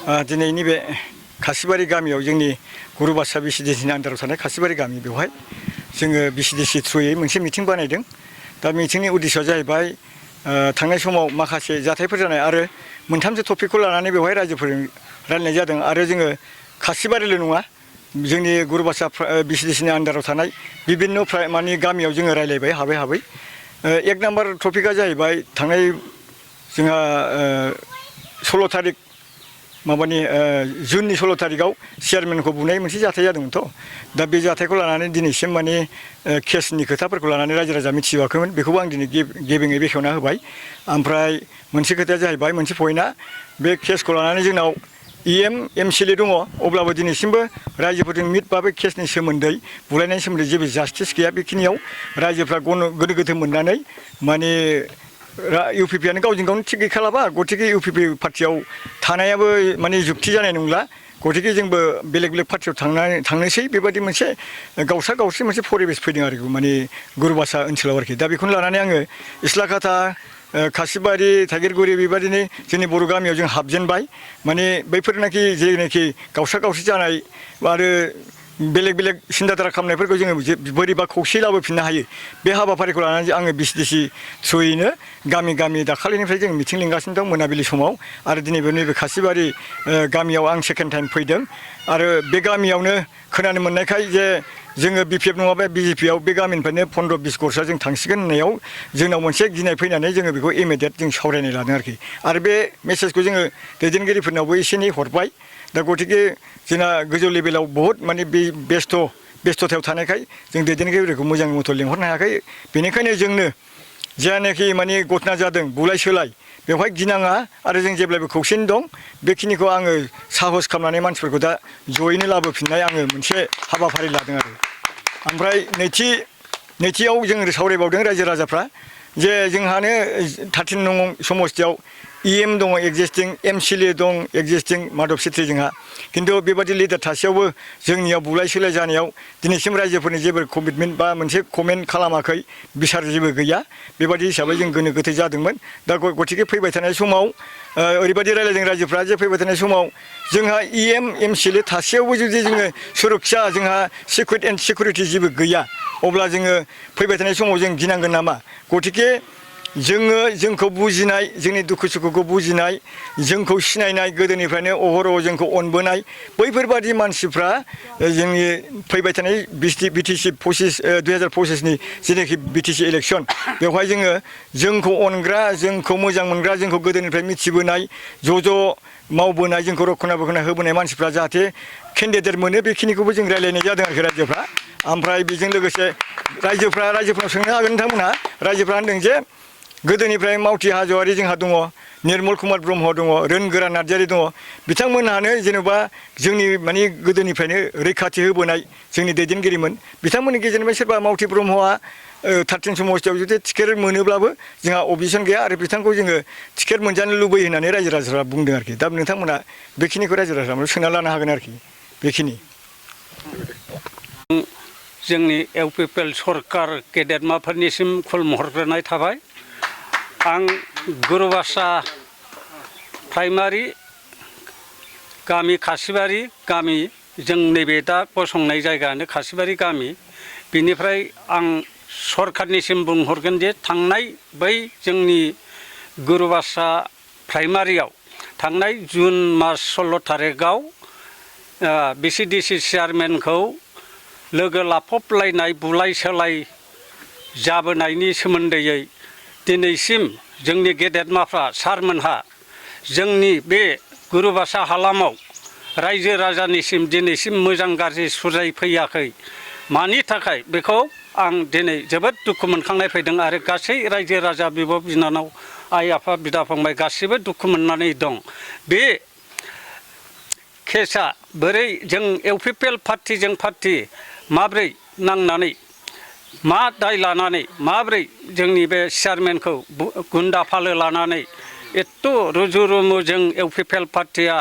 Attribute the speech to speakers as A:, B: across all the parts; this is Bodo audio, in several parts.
A: दिनैनि बे खासिबारि गामियाव जोंनि गुरुबासा बिसिडिसिनि आन्दाराव थानाय खासिबारि गामि बेवहाय जोङो बिसिडिसि थ्रुयै मोनसे मिटिं बानायदों। दा मिटिंनि उद्देश्यआ जाहैबाय थांनाय समाव माखासे जाथायफोर जानाय आरो मोनथामसो टपिकखौ लानानै बेवहाय रायजोफोरजों रायलायनाय जादों आरो जोङो खासिबारिल' नङा जोंनि गुरुबासा बिसिडिसिनि आन्दाराव थानाय बिभिन्न माने गामियाव जोङो रायलायबाय हाबै एक नाम्बार टपिकआ जाहैबाय थांनाय जोंहा 16 थारिख माबानि जुननि 16 थारिखआव चेयारमेनखौ बुनाय मोनसे जाथाय जादोंमोनथ'। दा बे जाथायखौ लानानै दिनैसिम माने केसनि खोथाफोरखौ लानानै रायजो राजा मिथियाखैमोन बेखौबो आं दिनै गेबेङै बेखेवना होबाय। ओमफ्राय मोनसे खोथाया जाहैबाय मोनसे पइन्टआ बे केसखौ लानानै जोंनाव एमसिएलए दङ अब्लाबो दिनैसिमबो रायजोफोरजों मिट बा बे केसनि सोमोन्दै बुलायनायनि सोमोन्दै जेबो जास्टिस गैया। बेखिनियाव रायजोफ्रा गोनो गोथो मोननानै माने इउपिपिआनो गावजों गावनो थिग गैखालाबा गतिके इउपिपि पार्टियाव थानायाबो माने जुक्ति जानाय नंला। गतिके जोंबो बेलेग पार्टियाव थांनोसै बेबायदि मोनसे गावस्रा गावस्रि मोनसे परिबेस फैदों आरोखि माने गुरुबासा ओनसोलाव आरोखि। दा बेखौनो लानानै आङो इस्लाखाथा खासिबारि थाइगिरगुरि बेबायदिनो जोंनि बर' गामियाव जों हाबजेनबाय। माने बैफोरनाखि जेनाखि गावस्रा गावस्रि जानाय आरो बेलेग सिन्था दारा खालामनायफोरखौ जोङो बोरैबा खौसेयै लाबोफिननो हायो बे हाबाफारिखौ लानानै आङो बिसिडिसि थ्रुयैनो गामि दाखालिनिफ्राय जों मिथिं लिंगासिनो दं मोनाबिलि समाव आरो दिनैबो नैबे खासिबारि गामियाव आं सेकेन्ड टाइम फैदों। आरो बे गामियावनो खोनानो मोननायखाय जे जोङो बिपिएफ नङाबा बिजेपिआव बे गामिनिफ्रायनो 15-20 गरसा जों थांसिगोन होननायाव जोंनाव मोनसे गिनाय फैनानै जोङो बेखौ इमिडियेट जों सावरायनाय लादों आरोखि। आरो बे मेसेजखौ जोङो दैदेनगिरिफोरनावबो एसे एनै हरबाय। दा गतिके जोंना गोजौ लेभेलाव बहुद माने बे बेस्थ'थायाव थानायखाय जों दैदेनगिरिफोरखौ मोजां मथ' लिंहरनो हायाखै। बेनिखायनो जोंनो जायनाखि माने घटना जादों बुलाय सोलाय बेवहाय गिनाङा आरो जों जेब्लायबो खौसेयैनो दं। बेखिनिखौ आङो साहस खालामनानै मानसिफोरखौ दा जयैनो लाबोफिननाय आङो मोनसे हाबाफारि लादों आरो। ओमफ्राय नैथियाव जों सावरायबावदों रायजो राजाफ्रा जे जोंहानो 13 नं समस्तियाव इएम दङ एक्जिस्टिं एमसिएलए दं एक्जिस्टिं माधब सेत्रि जोंहा खिन्थु बेबादि लिडार थासेयावबो जोंनियाव बुलाय सोलाय जानायाव दिनैसिम रायजोफोरनि जेबो कमिटमेन्ट बा मोनसे कमेन्ट खालामाखै बिसार जेबो गैया। बेबादि हिसाबै जों गोनो गोथो जादोंमोन। दा गतिके फैबाय थानाय समाव ओरैबायदि रायलायदों रायजोफ्रा जे फैबाय थानाय समाव जोंहा इएम एमसिएलए थासेयावबो जुदि जोङो सुरक्षा जोंहा सिकिउरिटि जेबो गैया अब्ला जोङो फैबाय थानाय समाव जों गिनांगोन नामा। गतिके जोंखौ बुजिनाय जोंनि दुखु सुखुखौ बुजिनाय जोंखौ सिनायनाय गोदोनिफ्रायनो अहरह जोंखौ अनबोनाय बैफोरबादि मानसिफ्रा जोंनि फैबाय थानाय बिटिसि 2025नि जेनाखि बिटिसि इलेक्सन बेवहाय जोंखौ अनग्रा जोंखौ मोजां मोनग्रा जोंखौ गोदोनिफ्राय मिथिबोनाय ज' मावबोनाय जोंखौ रक्षना बेखना होबोनाय मानसिफ्रा जाहाथे केन्डिडेट मोनो बेखिनिखौबो जों रायलायनाय जादों आरोखि रायजोफ्रा। ओमफ्राय बेजों लोगोसे रायजोफ्राव सोंनो हागोन नोंथांमोनहा रायजोफ्रा होनदों जे गोदोनिफ्राय मावथि हाज'वारि जोंहा दङ निर्मल कुमार ब्रह्म दङ रोनगोरा नार्जारि दङ बिथांमोनहानो जेनेबा जोंनि माने गोदोनिफ्रायनो रैखाथि होबोनाय जोंनि दैदेनगिरिमोन। बिथांमोननि गेजेरनिफ्राय सोरबा मावथि ब्रह्मआ 13 समस्तियाव जुदि टिकेट मोनोब्लाबो जोंहा अबजेक्सन गैया आरो बिथांखौ जोङो टिकेट मोनजानो लुबैयो होननानै रायजो राजाफ्रा बुंदों आरोखि। दा नोंथांमोना बेखिनिखौ रायजो राजाफ्रा सोंना लानो हागोन आरोखि बेखिनि।
B: जोंनि इउपिपिएल सरकार गेदेरमाफोरनिसिम खुलुमहरग्रोनाय थाबाय। आं गुरुबासा प्राइमारि गामि खासिबारि गामि जों नैबे दा गसंनाय जायगायानो खासिबारि गामि बिनिफ्राय आं सरकारनिसिम बुंहरगोन जे थांनाय बै जोंनि गुरुबासा प्राइमारियाव थांनाय जुन मास 16 थारिखआव बिसिडिसि चेयारमेनखौ लोगो लाफबलायनाय बुलाय सोलाय जाबोनायनि सोमोन्दैयै दिनैसिम जोंनि गेदेरमाफ्रा सारमोनहा जोंनि बे गुरुबासा हालामाव रायजो राजानिसिम दिनैसिम मोजां गाज्रि सुजाय फैयाखै। मानि थाखाय बेखौ आं दिनै जोबोद दुखु मोनखांनाय फैदों आरो गासै रायजो राजा बिब' बिनानाव आइ आफा बिदा फंबाय गासिबो दुखु मोननानै दं। बे केसआ बोरै जों इउपिपिएल पार्टिजों पार्टि माब्रै नांनानै मा दाय लानानै माब्रै जोंनि बे चेयारमेनखौ गुन्दा फालो लानानै एथ' रुजु रुमु जों इउपिपिएल पार्टिया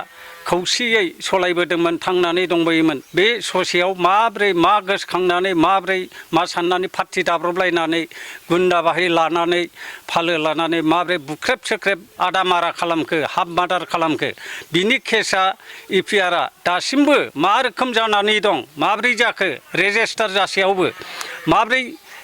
B: खौसेयै सलायबोदोंमोन थांनानै दंबोयोमोन बे ससेयाव माब्रै मा गोसोखांनानै माब्रै मा साननानै पार्टि दाब्रबलायनानै गुन्दा बाहाय लानानै फालो लानानै माब्रै बुख्रेब सोख्रेब आदा मारा खालामखो हाफ मार्डार खालामखो बिनि केसा इपिआरआ दासिमबो मा रोखोम जानानै दं माब्रै जाखो रेजिस्टार जासेयावबो माब्रै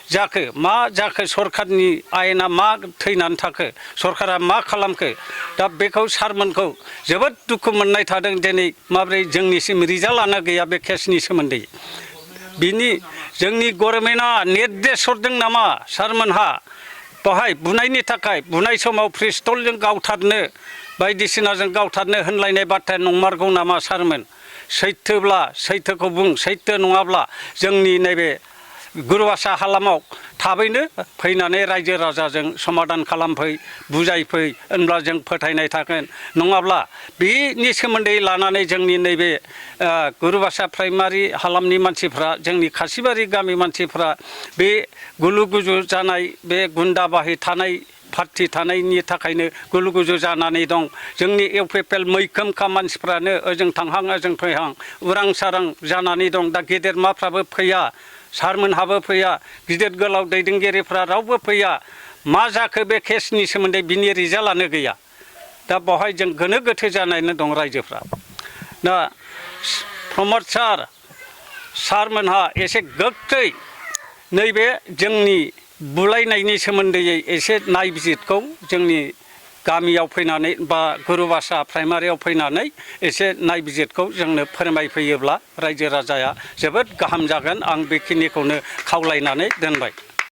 B: जाखो मा जाखो सरकारनि आयेना मा थैनानै थाखो सरकारा मा खालामखो दा बेखौ सारमोनखौ जोबोद दुखु मोननाय थादों दिनै माब्रै जोंनिसिम रिजाल्टआनो गैया बे केसनि सोमोन्दै बिनि जोंनि गभर्नमेन्टआ निर्देश हरदों नामा सारमोनहा बेवहाय बुनायनि थाखाय बुनाय समाव पिस्तलजों गावथारनो बायदिसिनाजों गावथारनो होनलायनाय बाथ्राया नंमारगौ नामा सारमोन सैथोब्ला सैथोखौ बुं सैथो नङाब्ला जोंनि नैबे गुरुभाषा हालामाव थाबैनो फैनानै रायजो राजाजों समाधान खालामफै बुजायफै होनब्ला जों फोथायनाय थागोन नङाब्ला बेनि सोमोन्दै लानानै जोंनि नैबे गुरुभाषा प्राइमारि हालामनि मानसिफ्रा जोंनि खासिबारि गामि मानसिफ्रा बे गुलु गुजु जानाय बे गुन्दा बाहि थानाय पार्टि थानायनि थाखायनो गुलु गुजु जानानै दं जोंनि इउपिपिएल मैखोमखा मानसिफ्रानो ओजों थांहां ओजों फैहां उरां सारां जानानै दं दा गेदेरमाफ्राबो फैया सारमोनहाबो फैया गिदिर गोलाव दैदेनगिरिफ्रा रावबो फैया मा जाखो बे केसनि सोमोन्दै बिनि रिजाल्टआनो गैया दा बेवहाय जों गोनो गोथो जानानै दं रायजोफ्रा दा प्रमद सारमोनहा एसे गोख्रै नैबे जोंनि बुलायनायनि सोमोन्दैयै एसे नायबिजिरखौ जोंनि गामियाव फैनानै बा गुरुभाषा प्राइमारियाव फैनानै एसे नायबिजिरखौ जोंनो फोरमायफैयोब्ला रायजो राजाया जोबोद गाहाम जागोन आं बेखिनिखौनो खावलायनानै दोनबाय